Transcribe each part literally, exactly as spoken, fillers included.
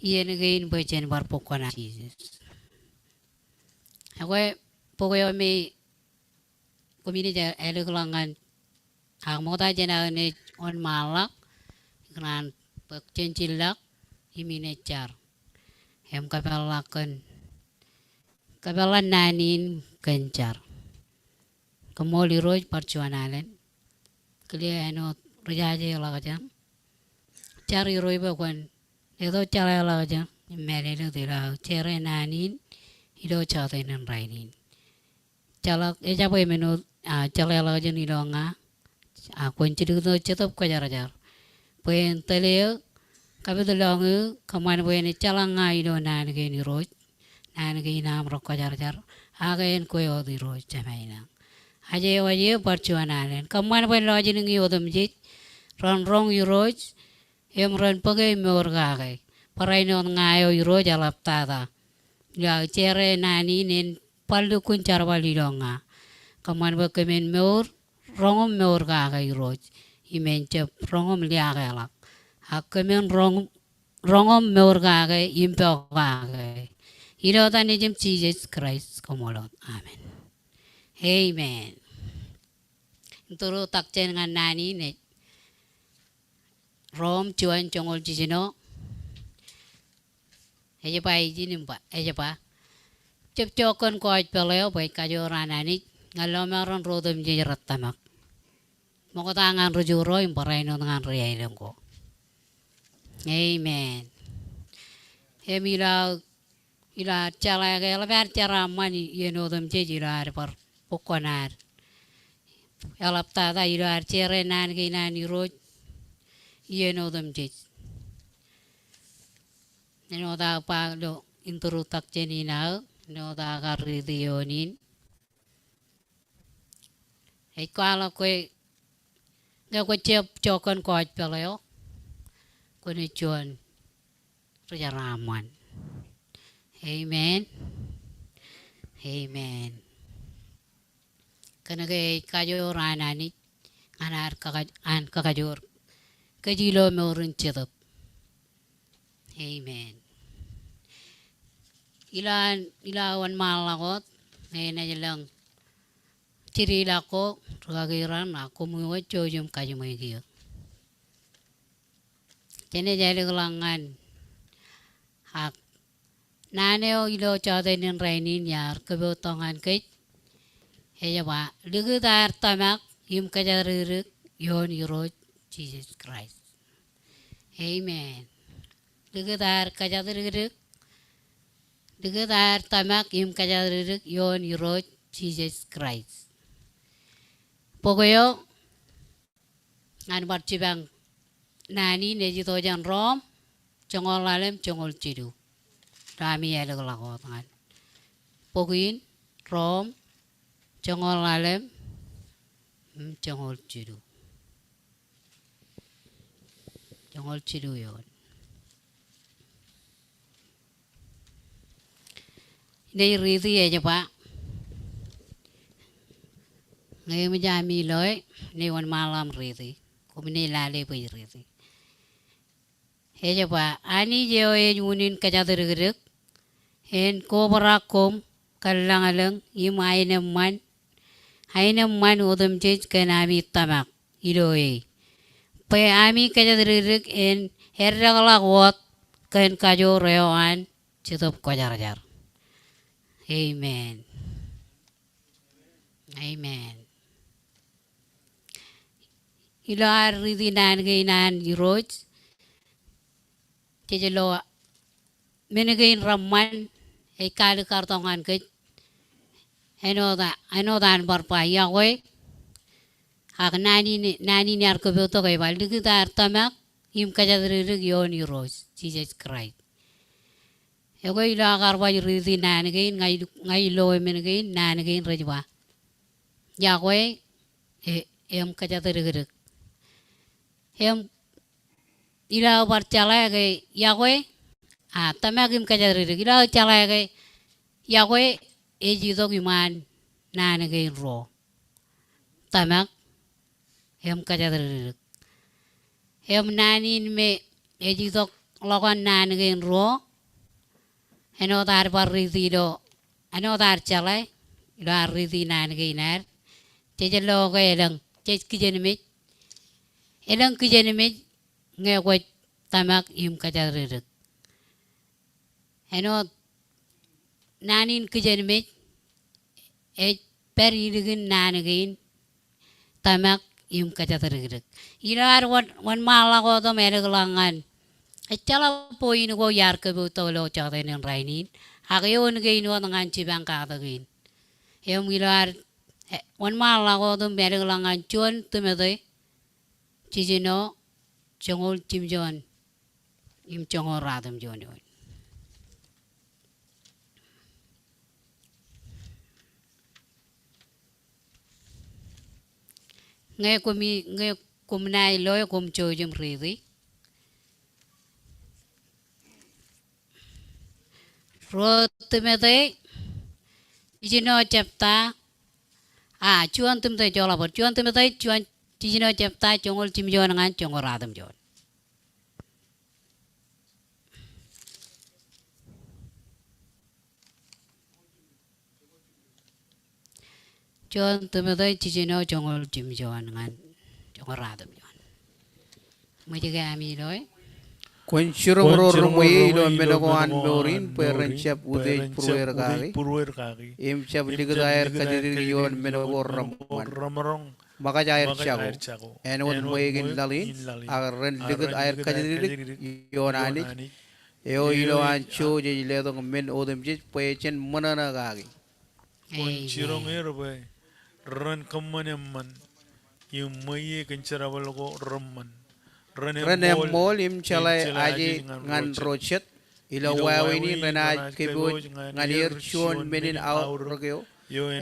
iien kein bwe jen bar bōk kuṇaad Jisōs. Ekwe, bok eo me koṃij naaj ālikḷọk ñan, ak ṃokta jān aō naaj wōnṃaanḷọk, ikōṇaan bōk jān jilḷọk im inaaj jar im kōpeḷḷọk kōn, kōpeḷḷọk naan in kōn jar. Koṃṃool Irooj bar juon alen. Kile āinwōt rijajeḷọkjeṇ. Jar Irooj bwe kwōn letok jeḷāḷọkjeṇ im mālōtlōt ilo aō jere naan in ilo jọtenin rainin. Jeḷā, ejjab bwe men wōt, a, jeḷāḷọkjeṇ ilo ña, a, kwōn jidik tok Jetōb Kwōjarjar bwe en tōl eō, kapit lọñiō, kōṃṃan bwe en ejjeḷọk ña ilo naan kein Irooj, naan kein aṃ rekwōjarjar, ak en kwe wōt Irooj Jemān in. Ajewōj eō bar juon alen. Kōṃṃan bwe en lọjilñi otemjej ren roñ Irooj, im ren bōke im mour kake. Barāinwōt ña eo Irooj eḷaptata ilo aō jere naan in en bar lukkuun jerbal ilo ña. Kōṃṃan bwe kōmin mour, roñ im mour kake Irooj. Im en jab roñ im liaakḷọk. Ak kōmin roñ, roñ im mour kake im pokake. Ilo etan Nejūṃ Jisōs Kraist koṃṃool wōt. Amen. Amen. Introduction ñan naan in ej Rom juon joñoul jiljino. Ej ba ijin im ba, ej ba, jab jook kōn gospel eo bwe ej kajoor an Anij ñan lọmọọren ri otemjej rej tōmak. Ṃokta ñan ri Ju ro im barāinwōt ñan ri aelōñ ko. Amen. Im ilo, ilo ad jeḷā ke eḷap ad jeraaṃṃan iien otemjej ilo ad bar bōk kuṇaad. Eḷaptata ilo ad jere naan kein an Irooj iien otemjej. Āinwōt aō ba ilo introduction in aō, āinwōt aō kar riiti eoon in. Ej kwaḷọk kwe, ñe kwōj jab jook kōn gospel eo, kwōnaaj juon ri jeraaṃṃan. Amen. Amen. Kōnke ej kajoor an Anij ñan ad kaka-, an kakajoor kōj ilo mour in Jetōb. Amen. Ilo an, ilo wōnṃaanḷọk wōt, ñe enaaj lōñ jidilọk ko, rūkaki raṇ, ak koṃwin wōj jouj im kajiṃwe kiiō. Jenaaj ālikḷọk ñan, ak naan eo ilo jọtenin rainin iar kōpooj tok ñan kōj. Ej ba, likūt aer tōmak im kōjatdikdik ioon Irooj Jisōs Kraist. Amen. Likūt aer kōjatdikdik, likūt aer tōmak im kōjatdikdik ioon Irooj Jisōs Kraist. Bok eo ñan bar jipañ naan in ej itok jān Rom joñoul ḷalem joñoul jilu. Ilo ami ālikḷọk wōt ñan bok in, Rom joñoul ḷalem, mm, joñoul jilu. Joñoul jilu eoon. Inej riiti ej ba, ñe eṃōj ami loe, inej wōnṃaanḷọk im riiti. Koṃ inej lale bwe ij riiti. Ej ba, Anij eo ej unin kōjatdikdik, en kobrak koṃ kōḷañḷọñ im aenōṃṃan, aenōṃṃan otemjej kōn ami tōmak ilo e, bwe ami kōjatdikdik en eddekḷọk wōt kōn kajoor eo an Jetōb Kwōjarjar. Amen. Amen. Ilo ad riiti naan kein an Irooj, jej lo men kein reṃṃan ej kaalikkar tok ñan kōj. Āinwōt, āinwōt an bar ba yokwe. Ak naan in, naan in iar kōpooj tok ej ba likūt aer tōmak im kōjatdikdik ioon Irooj Jisōs Kraist. Ekwe ilo aō kar baj riiti naan kein, ña ij, ña ij loe men kein, naan kein rej ba yokwe, e, im kōjatdikdik. Im ilo aō bar jeḷā ke yokwe, a, tōmak im kōjatdikdik. Ilo aō jeḷā ke yokwe ej itok iṃaan naan kein ruo. Tōmak im kōjatdikdik. Im naan in me ej itok ḷọk ñan naan kein ruo, āinwōt ad bar riiti ilo, āinwōt ad jeḷā ilo ad riiti naan kein ad. Jej lo ke elōñ, jej kijenmej, elōñ kijenmej ñe kwōj tōmak im kōjatdikdik. Āinwōt naan in kijenmej ej pād ilikin naan kein tōmak im kōjatdikdik. Ilo ad wōn, wōnṃaanḷọk wōt im ālikḷọk ñan, ejjeḷọk point ko iar kōpooj tok ilo jọteen in rainin, ak eoon kein wōt ñan jipañ katak in. Im ilo ad, e, wōnṃaanḷọk wōt im ālikḷọk ñan juon Timote jiljino joñoul jimjuon im joñoul ratimjuon eoon. Ñe koṃ i, ñe koṃ naaj loe koṃ jouj im riiti. Ruo Timote jiljino jebta, a, juon Timote joḷọk bōd, juon Timote juon jiljino jebta joñoul jimjuon ñan joñoul ratimjuon. Juon Timote jiljino joñoul jimjuon ñan joñoul ratimjuon. Ṃōj ke ami loe? Kwōn jiroñ ro ri ṃweiie ilo men ko an mour in bwe ren jab utiej būruweir kaki im jab likūt aer kōjatdikdik ioon men ko remaroñ ṃōkaj aer jako āinwōt ṃweikin laḷ in, ak ren likūt aer kōjatdikdik ioon Anij eo ilo an jouj ej letok men otemjej bwe jen ṃōṇōṇō kaki. Kwōn jiroñ er bwe ren kōṃṃan eṃṃan im ṃweiie kōn jerbal ko reṃṃan. Ren eṃṃool im jeḷā aje ñan ro jet. Ilo wāween in renaaj kōpooj ñan er juon men in aorōk eo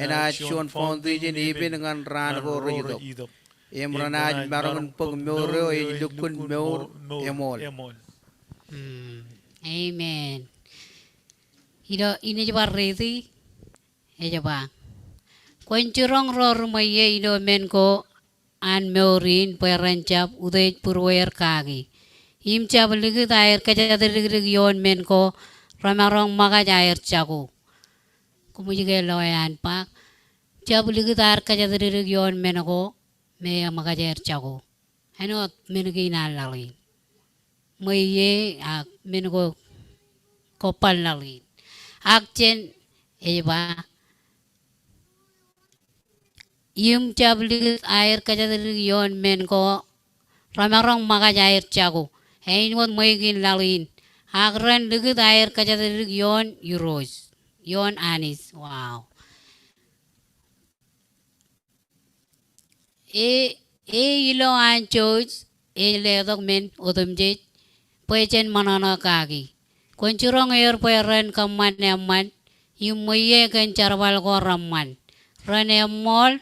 enaaj juon foundation epen ñan raan ko rej itok. Im renaaj maroñ in bōk mour eo ej lukkuun mour eṃool. Mm. Amen. Ilo, inaaj bar riiti, ej ba, kwōn jiroñ ro ri ṃweiie ilo men ko an mour in bwe ren jab utiej būruweir kaki im jab likūt aer kōjatdikdik ioon men ko remaroñ ṃōkaj aer jako. Koṃij ke loe an ba, jab likūt aer kōjatdikdik ioon men ko me eṃōkaj aer jako. Āinwōt men kein an laḷ in. Ṃweiie ak men ko, ko bar laḷ in. Ak jen, ej ba, im jab likūt aer kōjatdikdik ioon men ko remaroñ ṃōkaj aer jako. Āinwōt ṃweikin laḷ in. Ak ren likūt aer kōjatdikdik ioon Irooj. Ioon Anij. Wow. E, e ilo an jouj ej letok men otemjej bwe jen ṃōṇōṇō kaki. Kwōn jiroñ er bwe ren kōṃṃan eṃṃan im ṃweiie kōn jerbal ko reṃṃan. Ren eṃṃool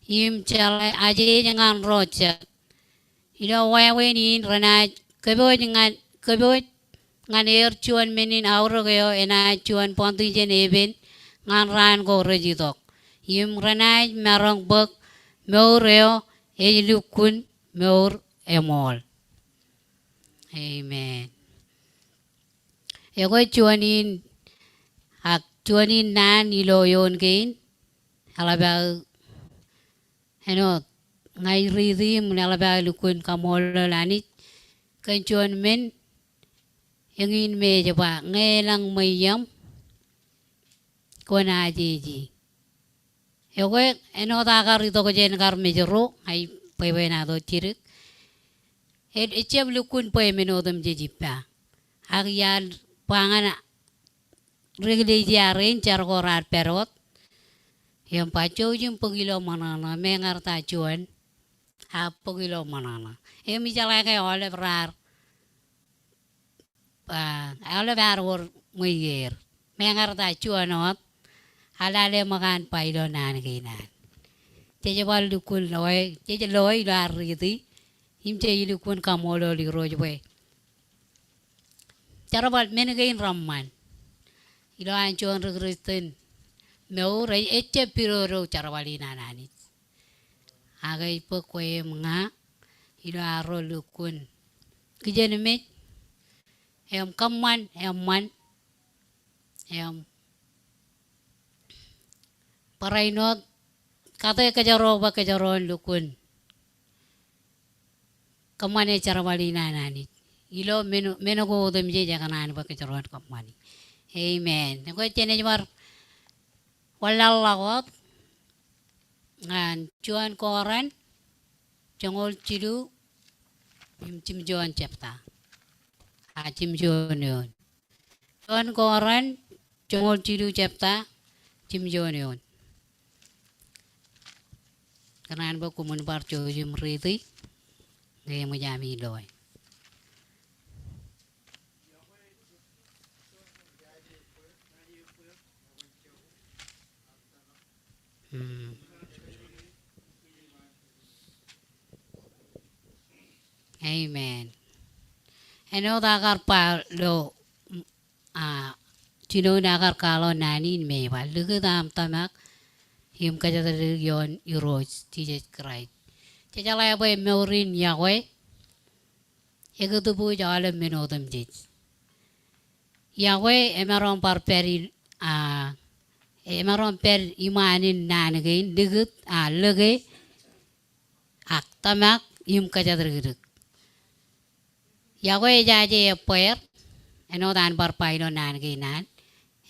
im jeḷā ajeej ñan ro jet. Ilo wāween in renaaj kōpooj ñan, kōpooj ñan er juon men in aorōk eo enaaj juon foundation epen ñan raan ko rej itok. Im renaaj maroñ bōk mour eo ej lukkuun mour eṃool. Amen. Ekwe juon in, ak juon in naan ilo eoon kein, eḷap aō āinwōt ña ij riiti im eḷap aō lukkuun kaṃṃoolol Anij kōn juon men eñin me ej ba, ñe elōñ ṃweiōṃ kwōn ajeje. Ekwe āinwōt aō kar itok jān kar Mājro, ña ij bwebwenato jidik. Ej, ejjab lukkuun bwe men otemjej ippa. Ak iar ba ñan Ri Eklejia rein jar ko raar pād wōt im ba jouj im bōk ilo ṃōṇōṇō, meñe rej ta juon, ak bōk ilo ṃōṇōṇō. Im ijeḷā ke aolep raar, a, aolep ear wōr ṃweier. Meñe rej ta juon wōt, a lale ṃōk an ba ilo naan kein an. Jej bar lukkuun loe, jej loe ilo ad riiti, im jej lukkuun kaṃṃoolol Irooj bwe jerbal men kein reṃṃan. Ilo an juon ri Kristian mour ej, ejjab pidodo jerbal in an Anij. Ak ej bōk kwe im ña ilo arro lukkuun kijenmej Im kōṃṃan, eṃṃan. Im barāinwōt kate kōjro bwe kōjro en lukkuun kōṃṃane jerbal in an Anij ilo men, men ko otemjej ekōṇaan bwe kōjro en kōṃṃani. Amen. Ekwe, jenaaj bar wanlaḷḷọk wōt ñan juon Korint joñoul jilu im jimjuon jepta. A, jimjuon eoon. Juon Korint joñoul jilu jepta, jimjuon eoon. Kōṇaan bwe koṃwin bar jouj im riiti ñe eṃōj ami loe. Hmm. Amen. Āinwōt aō kar ba ilo, a, jinoin aō kar kwaḷọk naan in me ej ba, likūt aṃ tōmak im kōjatdikdik ioon Irooj Jisōs Kraist. Jejeḷā bwe mour in iọkwe ekūtbuuj aolep men otemjej. Iọkwe emaroñ bar pād i, a, emaroñ pād iṃaan in naan kein, likūt, a, lōke, ak tōmak im kōjatdikdik. Iọkwe ejaje ebbeer, āinwōt an bar ba ilo naan kein an,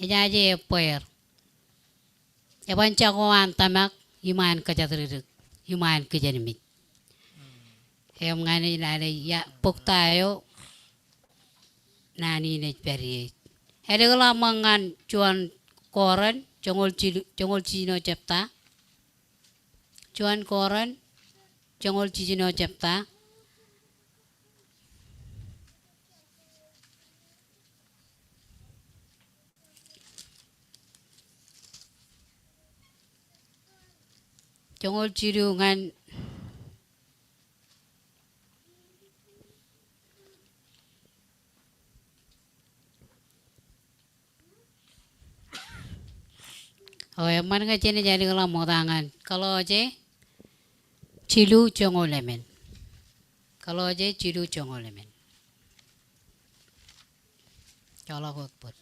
ejaje ebbeer. Eban jako an tōmak iṃaan kōjatdikdik, iṃaan kijenmej. Im ñan ej lale ia bok ta eo naan in ej pād ie. Ālikḷọk ṃōk ñan juon Korint joñoul jilu, joñoul jiljino jepta. Juon Korint joñoul jiljino jepta. Joñoul jilu ñan O, eṃṃan ñe jenaaj ālikḷọk ṃokta ñan Kolosse jilu joñoul emān. Kolosse jilu joñoul emān. Joḷọk wōt bōd.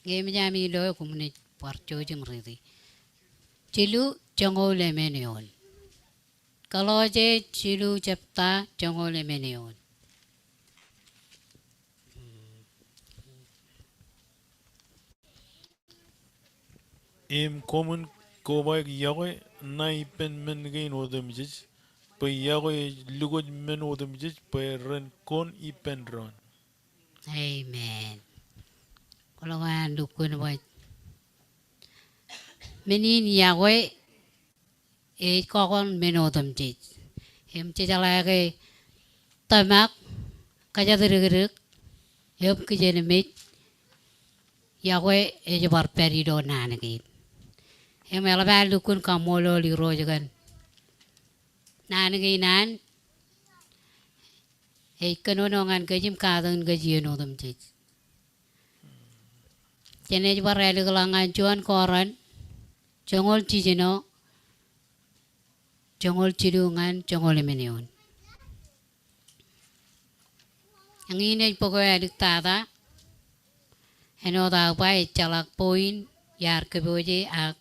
Ñe eṃōj ami loe, koṃwin bar jouj im riiti. Jilu joñoul emān eoon. Kolosse jilu jepta joñoul emān eoon. Im koṃwin kobaik iọkwe ṇae ippān men kein otemjej, bwe iọkwe ej lukkuun men otemjej bwe ren kōn ippān doon. Amen. Kwōlo ke an lukkuun bwe men in iọkwe ej kọkoṇ men otemjej. Im jejeḷā ke tōmak, kōjatdikdik, im kijenmej, iọkwe ej bar pād ilo naan kein. Im eḷap ad lukkuun kaṃṃoolol Irooj kōn naan kein an ej kōnono ñan kōj im katakin kōj iien otemjej. Jenaaj bar ālikḷọk ñan juon Korint joñoul jiljino, joñoul jilu ñan joñoul emān eoon. Eñin ej bok eo āliktata, āinwōt aō ba ejjeḷọk point iar kōpooje ak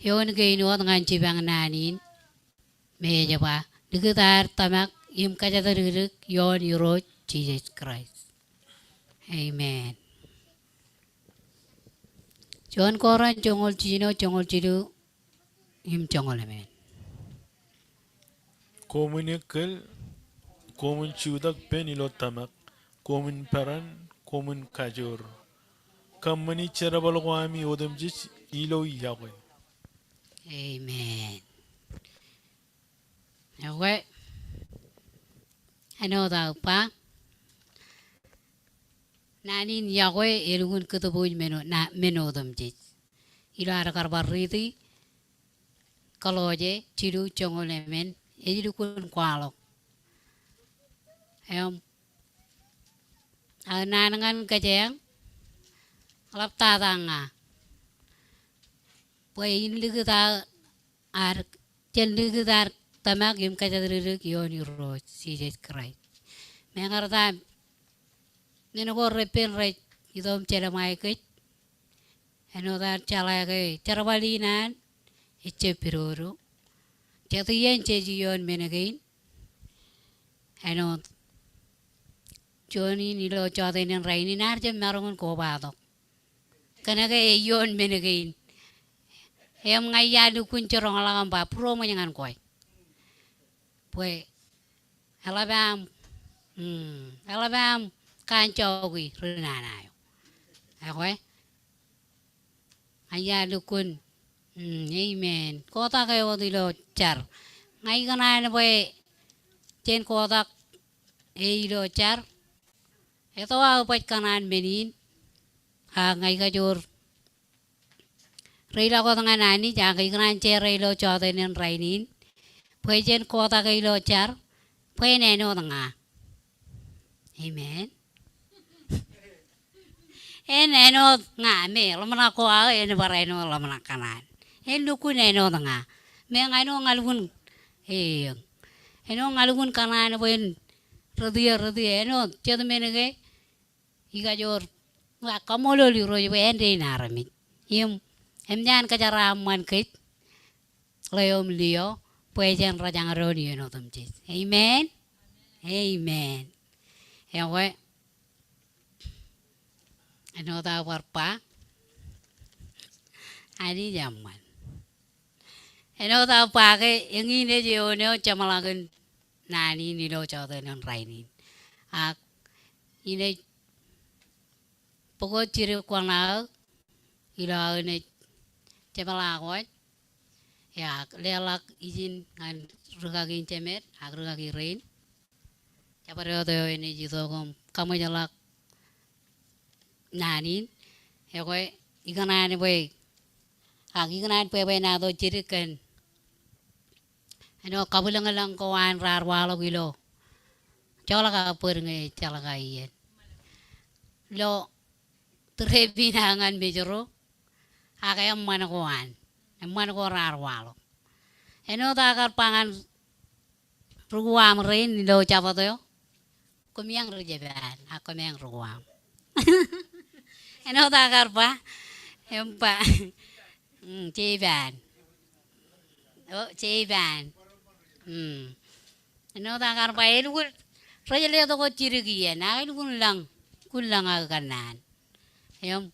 eoon kein wōt ñan jipañ naan in me ej ba, likūt ad tōmak im kōjatdikdik ioon Irooj Jisōs Kraist. Amen. Juon Korint joñoul jiljino, joñoul jilu im joñoul emān. Koṃwin ekkal, koṃwin jutak pen ilo tōmak, koṃwin peran, koṃwin kajoor. Kōṃṃani jerbal ko ami otemjej ilo iọkwe. Amen. Ekwe, āinwōt aō ba, naan in iọkwe elukkuun kūtbuuj men o-, na-, men otemjej. Ilo ad kar bar riiti, Kolosse jilu joñoul emān, ej lukkuun kwaḷọk. Im aō naan ñan kōjeañ, eḷaptata ña bwe in likūt aō ad jān likūt an tōmak im kōjatdikdik ioon Irooj Jisōs Kraist. Meñe ear ta men ko reppen rej itok im jeḷā ṃae kōj, āinwōt an jeḷā ke jerbal in an ejjab pidodo. Jet iien jej ioon men kein, āinwōt juon in ilo jọteen in rainin ear jab maroñ in kobatok kōnke e ioon men kein. Im ña iar lukkuun jiroñḷọk im ba būroṃōj ñan kwe bwe eḷap aṃ, mm, eḷap aṃ kaanjọki ri nana eo. Ekwe, ña iar lukkuun, mm, amen. Kotak e wōt ilo jar. Ña ikōṇaan bwe jen kotak e ilo jar. Etto aō baj kōṇaan men in, ak ña ikajoor reilọk wōt ñan Anij, ak ikōṇaan share ilo jọteen in rainin bwe jen kotak e ilo jar bwe en āinwōt ña. Amen. En āinwōt ña, me ḷōmṇak ko aō en bar āinwōt ḷōmṇak kōṇaan. En lukkuun āinwōt ña. Meñe āinwōt ña lukkuun, eñ, āinwōt ña lukkuun kōṇaan bwe en rūtio, rūtio, āinwōt jet men ke ikajoor, ak kaṃṃoolol Irooj bwe en dein armej. Im, eṃōj an kōjeraaṃṃan kōj ḷeo im lio bwe jen rōjañ doon iien otemjej. Amen. Amen. Ekwe, āinwōt aō bar ba, Anij eṃṃan. Āinwōt aō ba ke eñin ej eoon eo jeṃḷọkin naan in ilo jọteen in rainin. Ak inaaj bōk wōt jidik kuṇaō ilo aō naaj jeṃḷọk wōj, ak leḷọk ijin ñan rūkaki in jemed ak rūkaki rein. Jabdewōt eo enaaj itok im kaṃōjḷọk naan in. Ekwe, ikōṇaan bwe, ak ikōṇaan bwebwenato jidik kōn āinwōt kabwilōñlōñ ko an raar waḷọk ilo joḷọk aō bōd ñe ejjeḷọk aō iien. Ilo trip in aō ñan Mājro, ak eṃṃan ko an, eṃṃan ko raar waḷọk. Āinwōt aō kar ba ñan rūkuwaṃ rein ilo Jabōt eo, koṃeañ ri Jeban, ak koṃeañ rūkuwaṃ. Āinwōt aō kar ba, im ba, mm, Jeban. O, Jeban. Mm. Āinwōt aō kar ba, elukkuun, rej letok wōt jidik iien, ak elukkuun lōñ, kun lōñ aō kōnnaan. Im,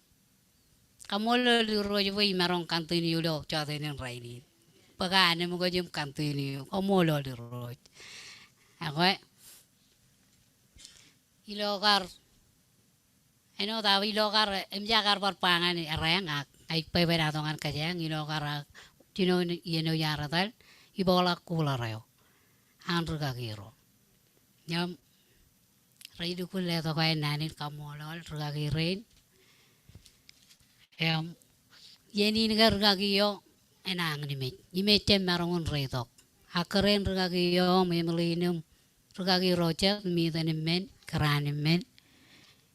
kaṃṃoolol Irooj bwe imaroñ continue ilo jọteen in rainin. Bōk anemkwōj im continue. Kaṃṃoolol Irooj. Ekwe, ilo kar, āinwōt aō ilo kar, eṃōj aō kar bar ba ñan erreañ ak ña ij bwebwenato ñan kōjeañ ilo kar ak jino iien eo iar etal, ibōkḷọk cooler eo an rūkaki ro. Im, rej lukkuun letok aer naan in kaṃṃoolol rūkaki rein. Im, iien in ke rūkaki eo enañinmej im ejjab maroñ in reitok. Ak kōrā in rūkaki eo im Emily in im rūkaki ro jet, Miten im men, Kōraan im men,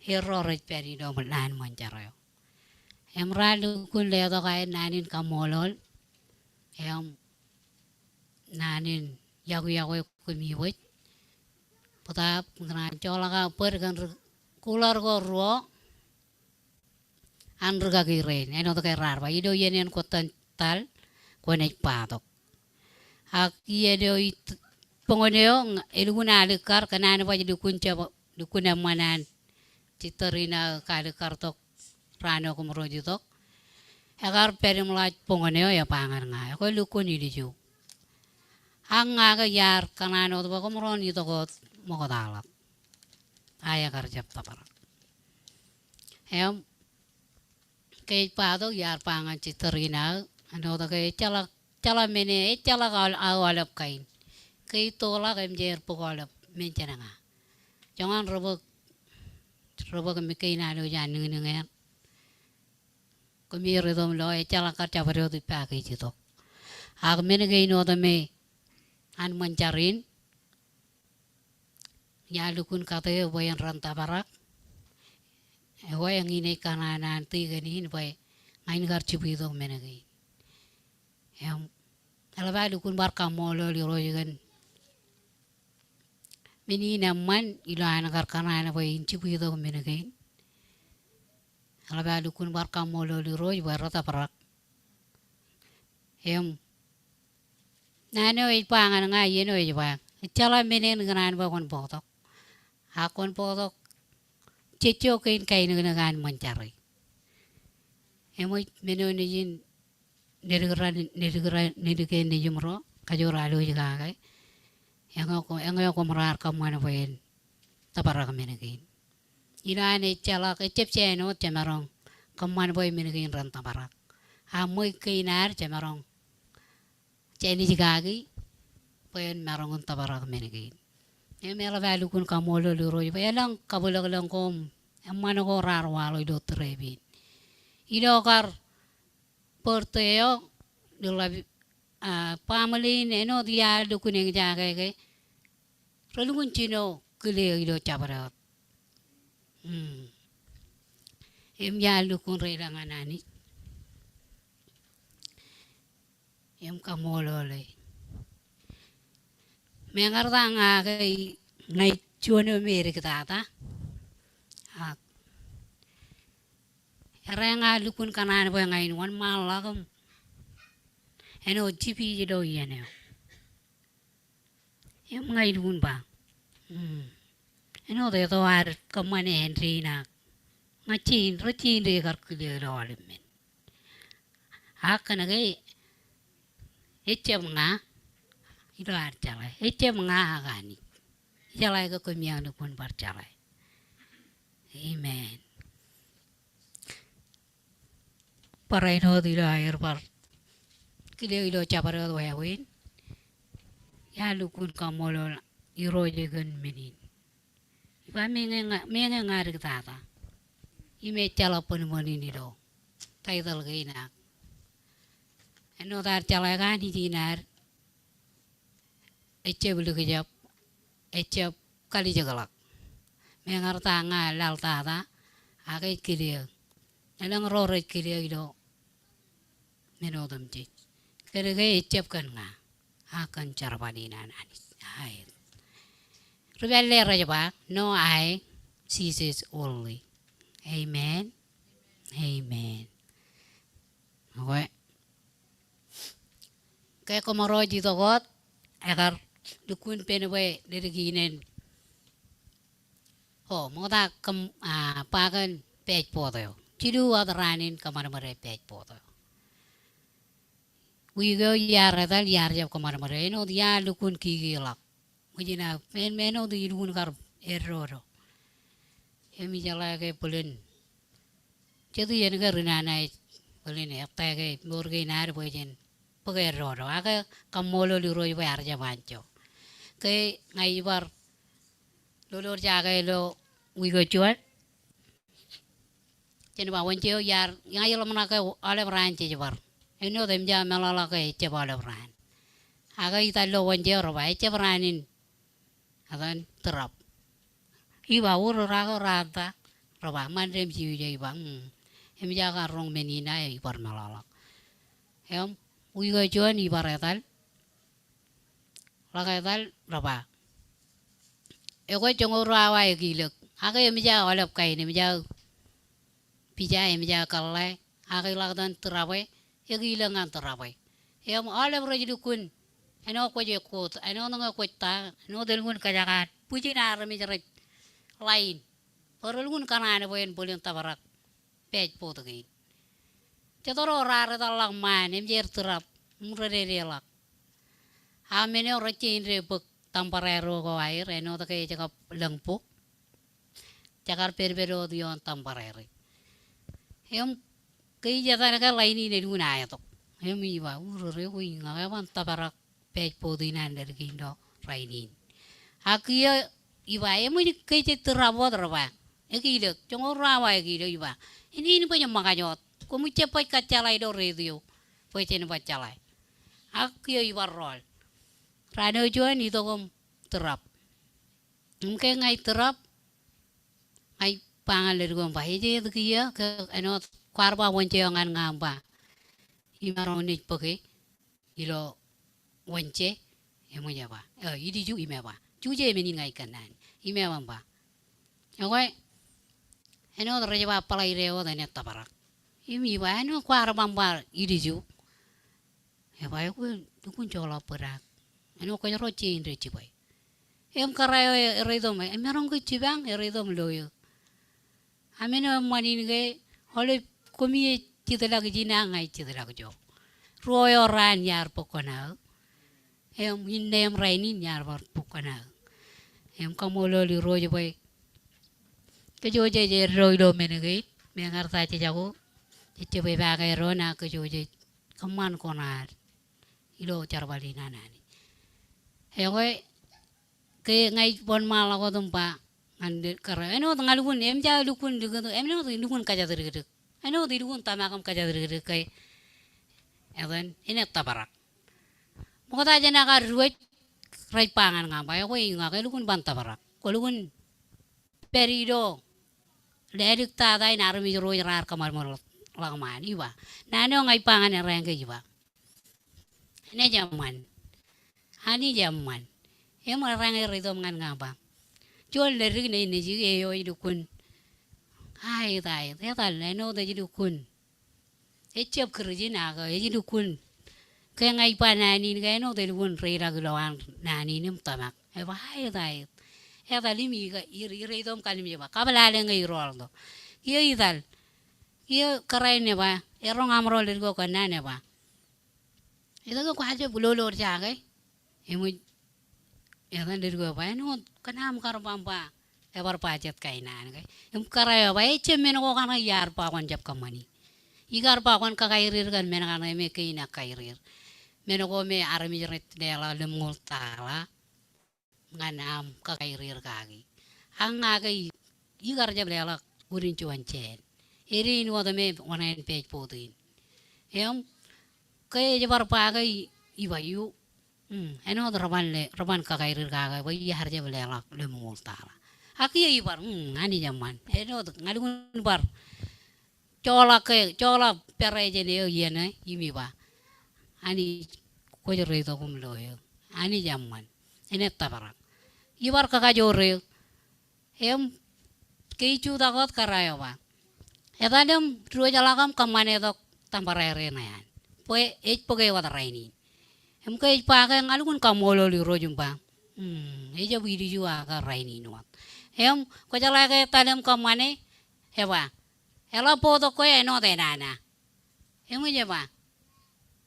erro rej pād ilo ṃōn, naan ṃōn jar eo. Im raar lukkuun letok aer naan in kaṃṃoolol. Im, naan in yokwe yokwe kōm iwōj. Bōtaab ikōṇaan joḷọk aō bōd kōn ri, cooler ko ruo an rūkaki rein. Āinwōt ke raar ba, ilo iien en kwōj etal, kwōnaaj batok. Ak iien eo ij, boñōn eo, elukkuun alikkar, kōn an baj lukkuun jab, lukkuun eṃṃan an sister in aō kalikkar tok raan eo kōm ro itok. Ekar pād im ḷak boñōn eo, eba ñan ña. Ekwe, lukkuun ilju. Ak ña ke iar kōṇaan wōt bwe koṃ ro en itok wōt ṃoktaḷọk. Ak ekar jab tōprak. Im, ke ej batok iar ba ñan sister in aō, āinwōt ke ejjeḷọk, jeḷā men e, ejjeḷọk aō, aō aolep kain. Ke ej toḷọk im jeer bōk aolep men jān ña. Joñan rebōk, rebōk men kein an wōj an niñniñ eṇ. Kōmij itok im lo, ejjeḷọk kar jabdewōt ippa ke ej itok. Ak men kein otemjej an ṃōn jar in, iar lukkuun kate bwe en ren tōprak. Ekwe, eñin ej kōṇaan an tikōn in bwe ña in kar jibwitok men kein. Im, Eḷap aō lukkuun bar kaṃṃoolol Irooj kōn men in eṃṃan ilo an kar kōṇaan bwe en jibwitok men kein. Eḷap aō lukkuun bar kaṃṃoolol Irooj bwe rej tōprak. Im naan eo ej ba ñan ña, iien eo ej ba, ejjeḷọk men en ikōṇaan bwe kwōn bōktok. Ak kwōn bōktok jejjo kein kainōknōk an ṃōn jari. Eṃōj men eo nejin nedik ra, nedik ra, nedik ke nejimro, kajoor alwōj kake. Eñeo ko, eñeo koṃ raar kōṃṃan bwe en tōprak men kein. Ilo an ejjeḷọk, ejjab jān wōt jemaroñ kōṃṃan bwe men kein ren tōprak. A ṃweiuk kein ad jemaroñ jānij kaki bwe en maroñ in tōprak men kein. Im eḷap aō lukkuun kaṃṃoolol Irooj bwe elōñ kabwilōklōñ ko im eṃṃan ko raar waḷọk ilo trip in. Ilo kar birthday eo, ilo, ah, baaṃle in āinwōt iar lukkuun eñjake ke relukkuun jino kile ilo jabdewōt. Hmm. Im iar lukkuun reilañ ñan Anij im kaṃṃoolole. Meñe rej ta ña ke, ña ij juon eo me edik tata. Ak erā ña lukkuun kōṇaan bwe ña in wōnṃaanḷọk im āinwōt jibwij ilo iien eo. Im ña ilukkuun ba, hmm, āinwōt eto ad kōṃṃane āindein ak ña jañin, rej jañin de kar kile ilo aolep men. Ak kōnke ejjab ña ilo ad jeḷā, ejjab ña ak Anij. Ijeḷā ke koṃeañ lukkuun bar jeḷā. Amen. Barāinwōt ilo aer bar kile ilo jabdewōt wāween, iar lukkuun kaṃṃoolol Irooj kōn men in. Iba meñe ña, meñe ña edik tata im ejjeḷọk bōnbōn in ilo title kein ak āinwōt ad jeḷā ke Anij in ad ejjab likjab, ejjab kalijekḷọk. Meñe rej ta ña laḷ tata, ak ej kile. Elōñ ro rej kile ilo men otemjej. Kōnke ejjab kōn ña, ak kōn jerbal in an Anij aet. Ri pālle rej ba, no I, Jesus only. Amen. Amen. Okay. Ke koṃro ej itok wōt, ekar lukkuun pen bwe ledik in en. O, ṃokta kōm, a, ba kōn passport eo. Jilu wōt raan in kōṃadṃōde passport eo. Wiik eo iar etal iar jab kōṃadṃōde. Āinwōt iar lukkuun kiki ḷọk. Ṃōjin aō, men, men eo ij lukkuun kar eddodo. Im ijeḷā ke bōlen. Jet iien ke ri nana ej bōlen ettā ke mour kein ad bwe jen bōk eddodo. Ak kaṃṃoolol Irooj bwe ear jab anjọ. Ke ña ij bar lolorjake ilo wiik eo juon. Jen ba Wōnje eo iar, ña ij ḷōmṇak ke aolep raan jej bar. Āinwōt emōj aō meḷọkḷọk ke ejjab aolep raan. Ak ital ilo Wōnje eo rej ba, ejjab raan in etan, tūrab. Iba, ur, rake raar ta? Rej ba, Ṃande im Juje. Iba, mm. Emōj aō kar roñ men in aō ibar meḷọkḷọk. Im wiik eo juon ibar etal. Ḷak etal rej ba, ekwe joñoul ruo awa ekilōk. Ak emōj aō aolep kain, emōj aō pija, emōj aō kōḷḷā, ak ḷak etan tūrabwe, ekilōk ñan tūrabwe. Im aolep rej lukkuun, āinwōt kwōj ekkot, āinwōt ñe kwōj ta, āinwōt elukkuun kōjakaat, bwijin armej rej ḷain. Bwe relukkuun kōṇaan bwe en bōlen tōprak passport kein. Jet ro raar etal ḷọk ṃaan, im rej tūrab, im rej dedeḷọk. Ak men eo rej jañin de bōk temporary ko aer, āinwōt ke ej kab lōñbōk. Jekar pedped wōt ioon temporary. Im ke ij etal ke ḷain in elukkuun aetok. Im iba, urere, kwe ña ke ban tōprak passport in an ledik in ilo rainin. Ak kiiō iba, eṃōj ke jej tūrab wōt? Rej ba, ekilōk, joñoul ruo awa ekilōk. Iba, eñin bwe jen ṃōkaj wōt. Koṃij jab baj kōjjeḷā ilo radio bwe jen baj jeḷā. Ak kiiō ibar rọọl. Raan eo juon itok im tūrab. Im ke ña ij tūrab, ña ij ba ñan ledik eo im ba, ejjeet kiiō? Ke āinwōt kwaar ba Wōnje eo ñan ña im ba, imaroñ in ej bōke ilo Wōnje, im ej ba, e, ilju im ej ba, juje men in ña ikōṇaan. Im ej ba, ekwe, āinwōt rej ba Palaide wōt enaaj tōprak. Im ij ba, āinwōt kwaar ba im ba ilju. Ej ba, ekwe, lukkuun joḷọk bōdaak. Āinwōt kwōj ro jein rej jibwe. Im kōrā eo e, erreitok me, e, maroñ ke jipañ, erreitok lo eō. A men eo eṃṃan in ke, aolep koṃi ej jitḷọk ijin ak ña ij jitḷọk ijo. Ruo eo raan iar bōk kōṇaan. Im inne im rainin iar bar bōk kōṇaan. Im kaṃṃoolol Irooj bwe kōjwōj jej eddo ilo men kein, meñe ear ta jejako, jej jab epaake doon ak kōjwōj jej kōṃṃan kōṇaan ilo jerbal in an Anij. Ekwe, ke ña ij wōnṃaanḷọk wōt im ba ñan kōrā eo, āinwōt ña lukkuun, im ja lukkuun likūt, āinwōt ilukkuun kōjatdikdik. Āinwōt ilukkuun tōmak im kōjatdikdik ke etan, enaaj tōprak. Ṃokta jān aō kar diwōj rej ba ñan ña im ba, ekwe, ña ke lukkuun ban tōprak. Kwō lukkuun pād ilo lāliktata in armej ro raar kōṃadṃōdḷọk ṃaan, ij ba. Naan eo ña ij ba ñan errā ke ij ba, enaaj eṃṃan. Anij eṃṃan. Im errā erreitok ñan ña im ba, juon leddik ṇe nejū eo ej lukkuun. Aet, aet, etal, āinwōt ej lukkuun. Ejjab Kūrjin ak ej lukkuun. Ke ña ij ba naan in ke āinwōt elukkuun reiḷọk ilowaan naan in im tōmak. Ej ba, aet, aet. Etal im ij, ij, ij reitok im kallimjeke ba, kabōḷaḷe ñe irooltok. Kiiō ital. Kiiō kōrā in ej ba, eroñ aṃro leddik eo kōnnaan ej ba, etke kwaar jab lolorjake? Im ej, etan leddik eo ej ba, āinwōt kōn aṃ kar ba im ba, ebar ba jet kain naan ke. Im kōrā eo ej ba, ejjab men ko kaṇe iar ba kwōn jab kōṃṃani. Ikar ba kwōn kakairir kōn men kaṇe me kein ak kairir. Men ko me armej rej leḷọk lemñoul taḷa ñan aṃ kakairir kaki. Ak ña ke i, ikar jab leḷọk wūnin juon jāān. Edein wōt me oṇāān page fourteen. Im ke ej bar ba ke ij, ij ba eo. Mm, āinwōt reban le, reban kakairir kake bwe iar jab leḷọk lemñoul taḷa. Ak kiiō ij bar, mm, Anij eṃṃan. Āinwōt ña lukkuun bar joḷọk ke, joḷọk pere jān eo iien ṇe, im ij ba, Anij, kwōj reitok im lo eō. Anij eṃṃan. Enaaj tōprak. Ibar kakajoor eō. Im ke ij jutak wōt kōrā eo ej ba, etal im diwōjḷọk im kōṃṃane tok temporary ṇe an. Bwe ej bōke wōt rainin. Im ke ej ba ke ña lukkuun kaṃṃoolol Irooj im ba, mm, ejjab ilju ak rainin wōt. Im kwōjeḷā ke etal im kōṃṃane, ej ba, eḷap bōktok kwe āinwōt enana. Im ej ba,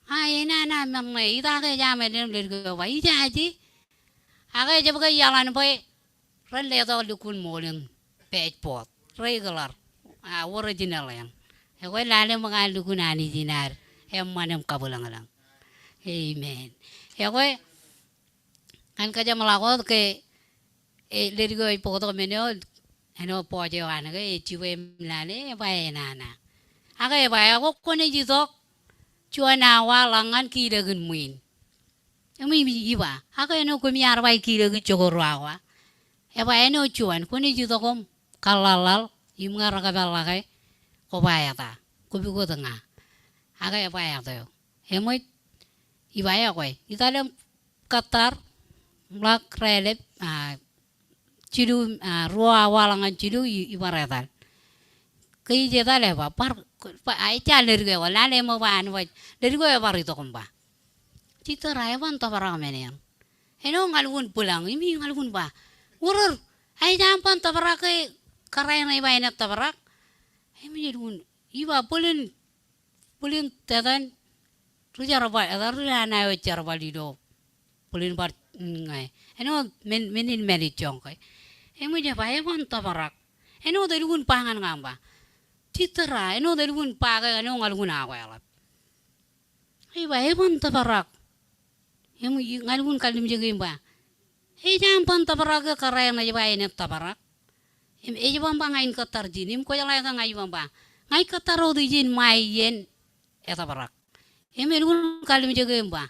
a, enana men ṇe, ita ke ej aṃ āindein? Leddik eo ej ba, ijaje. Ak ejjab ke iaḷan bwe ren letok lukkuun ṃool in page four, regular, a, original eṇ. Ekwe lale ṃōk an lukkuun Anij in ad eṃṃan im kabwilōñlōñ. Amen. Ekwe, ñan kōjeṃḷọk wōt ke, e, leddik eo ej bōktok men eo, āinwōt page eo an ke, ej jibwe im lale, ej ba enana. Ak ej ba, ekwe kwōnaaj itok juon awa ḷọk ñan kilōk in ṃwiin. Im ij, ij ba, ak āinwōt koṃi ar ba ij kilōk in jokwe ruo awa. Ej ba āinwōt juon, kwōnaaj itok im kōḷḷaḷḷaḷ, im ñe rekōpeḷḷọke, kwō ba eta, kwōpukot ña. Ak ej ba eta eo. Eṃōj, ij ba ekwe, ital im kōttar, ḷọk raelep, a, jilu, a, ruo awa ḷọk ñan jilu, i, ibar etal. Ke ij etal ej ba, bar, ba, a, ejja leddik eo, lale ṃōk ba an ba, leddik eo ebar itok im ba, Sister, a, eban tōprak men eṇ. Āinwōt ña lukkuun bwilōñ, im ña lukkuun ba, wōr, a, ej aṃ ban tōprak ke kōrā in ej ba enaaj tōprak? Im ij lukkuun, ij ba bōlen, bōlen etan, ri jerbal, etan ri nana eo ej jerbal ilo bōlen bar, mm, ñe. Āinwōt men, men in Mālejjoñ ke. Im ij ba, eban tōprak. Āinwōt elukkuun ba ñan ña im ba, Sister, a, āinwōt elukkuun ba ke, āinwōt ña lukkuun akweḷap. Ej ba, eban tōprak. Im ij, ña lukkuun kallimjeke im ba, ej aṃ ban tōprak ke kōrā in ej ba enaaj tōprak? Im ej ba im ba ña in kōttar ijin, im kwōjeḷā ke ña ij ba im ba, ña ij kōttar wōt ijin ṃae iien etōprak. Im elukkuun kallimjeke im ba,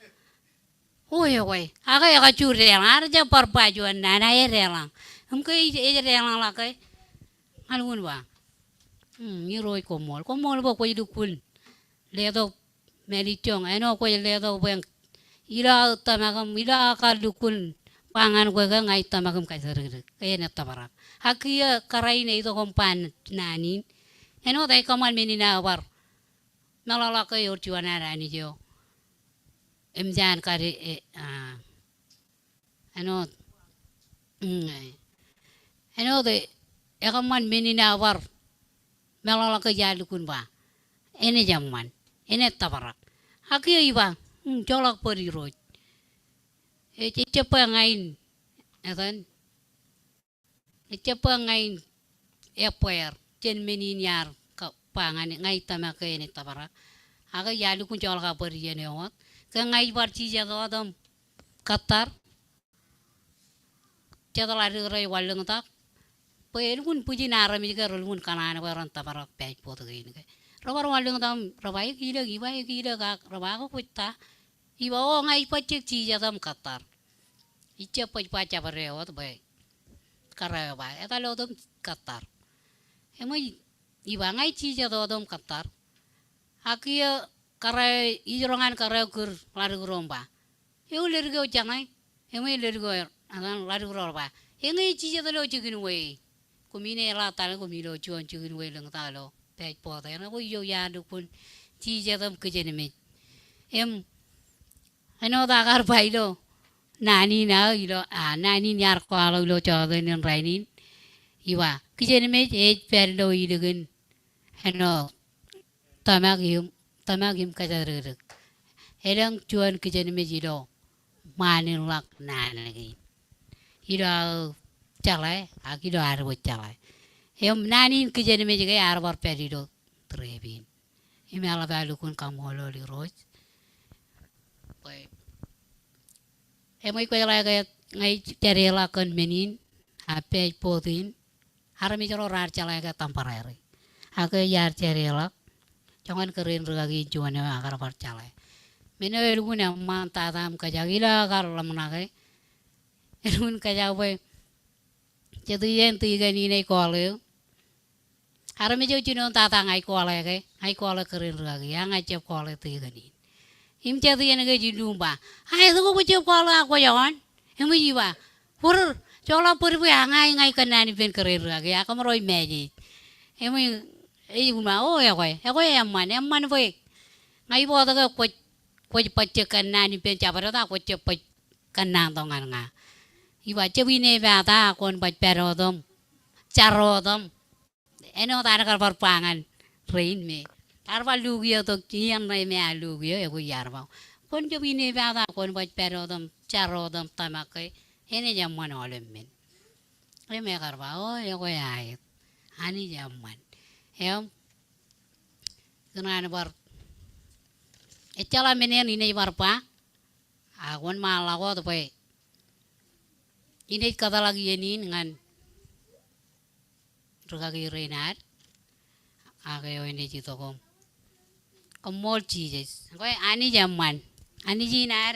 o, ekwe, ak ekajju deḷọñ, ear jab bar ba juon nana, edeḷọñ. Im ke ej, ej deḷọñḷọk ke, ña lukkuun ba, mm, Irooj koṃṃool, koṃṃool bwe kwōj lukkuun letok Mālejjoñ, āinwōt kwōj letok bwe Ilo aō tōmak im, ilo aō kar lukkuun ba ñan kwe ke ña ij tōmak im kōjatdikdik, ke enaaj tōprak. Ak kiiō kōrā in ej itok im ba naan in. Āinwōt ej kōṃṃan men in aō bar meḷọkḷọk ke ewōr juon ad Anij eo. Im jaan kar e, a, āinwōt. Mm, e. Āinwōt e, ekōṃṃan men in aō bar meḷọkḷọk ke iar lukkuun ba enaaj eṃṃan, enaaj tōprak. Ak kiiō ij ba, mm, joḷọk bōd Irooj. Ej, ejjab bwe ña in, etan, ejjab bwe ña in ebbeer jān men in iar ba ñan, ña ij tōmak ke enaaj tōprak. Ak iar lukkuun joḷọk bōd iien eo wōt. Ke ña ij bar jijet wōt im kōttar, jet ḷadik ro ej wanlōñtak. Bwe elukkuun bwijin armej ke relukkuun kōṇaan bwe ren tōprak passport kein ke. Rebar wanlōñtak im reba ekilōk, iba ekilōk ak reba ak kwōj ta. Iba o ña ij bajjek jijet im kōttar. Ijjab baj ba jabdewōt bwe kōrā eo ba etal wōt im kōttar. Eṃōj, iba ña ij jijet wōt im kōttar. Ak kiiō kōrā eo, ij roñ an kōrā eo kūr ḷadik ro im ba, eo leddik eo jeṇe? Eṃōj leddik eo, etan, ḷadik ro rej ba, eñe ej jijet ilo jikin wei. Koṃ in eḷak etal, koṃ ilo juon jikin wei lōñtak ilo passport eṇ. Ak ijo iar lukkuun jijet im kijenmej. Im āinwōt aō kar ba ilo naan in aō, ilo, a, naan in iar kwaḷọk ilo jota in rainin. Iba, kijenmej ej pād ilo ilikin āinwōt tōmak im, tōmak im kōjatdikdik. Elōñ juon kijenmej ilo ṃaanḷọk naan kein. Ilo aō jeḷā, ak ilo ad wōj jeḷā. Im naan in kijenmej ke ear bar pād ilo trip in. Im eḷap aō lukkuun kaṃṃoolol Irooj. Bwe eṃōj kwōjeḷā ke ña ij dedeḷọk kōn men in, a, passport in, armej ro raar jeḷā ke temporary. Ak ke iar dedeḷọk, joñan kōrā in rikaki in juon eo ak kar bar jeḷā. Men eo elukkuun eṃṃan tata im kōjak ilo aō kar ḷōmṇake. Elukkuun kōjak bwe jet iien tikōn in ej call eō. Armej eo jinoin tata ña ij call e ke, ña ij call e kōrā in rikaki, ak ña ij jab call e tikōn in. Im jet iien ke ej illu im ba, a, etke kwōj jab call ak kwōj ioon? Eṃōj ij ba, kwōror, joḷọk bōd bwe a ña, ña ij kōnnaan ippān kōrā in rikaki, ak kōmro ej message. Eṃōj ej unin ba, o, ekwe, ekwe eṃṃan, eṃṃan bwe ña ij bōktok ke kwōj, kwōj bajjek kōnnaan ippān jabdewōt ak kwōj jab baj kōnnaan tok ñan ña. Ij ba jab inepata ak kwōn baj pād wōt im jar wōt im. Āinwōt an kar bar ba ñan rein me raar ba luukiiō tok iien ṇe me ear luukiiō, ekwe iar ba, kwōn jab inepata, kwōn baj pād wōt im jar wōt im tōmak ke enaaj eṃṃan aolep men. Im ekar ba, o, ekwe aet. Anij eṃṃan. Im ikōṇaan bar, ejjeḷọk men eṇ in ej bar ba, ak wōnṃaanḷọk wōt bwe in ej kōtḷọk iien in ñan rikaki rein ad, ak eo enaaj itok im. Koṃṃool Jisōs. Ekwe Anij eṃṃan. Anij in ad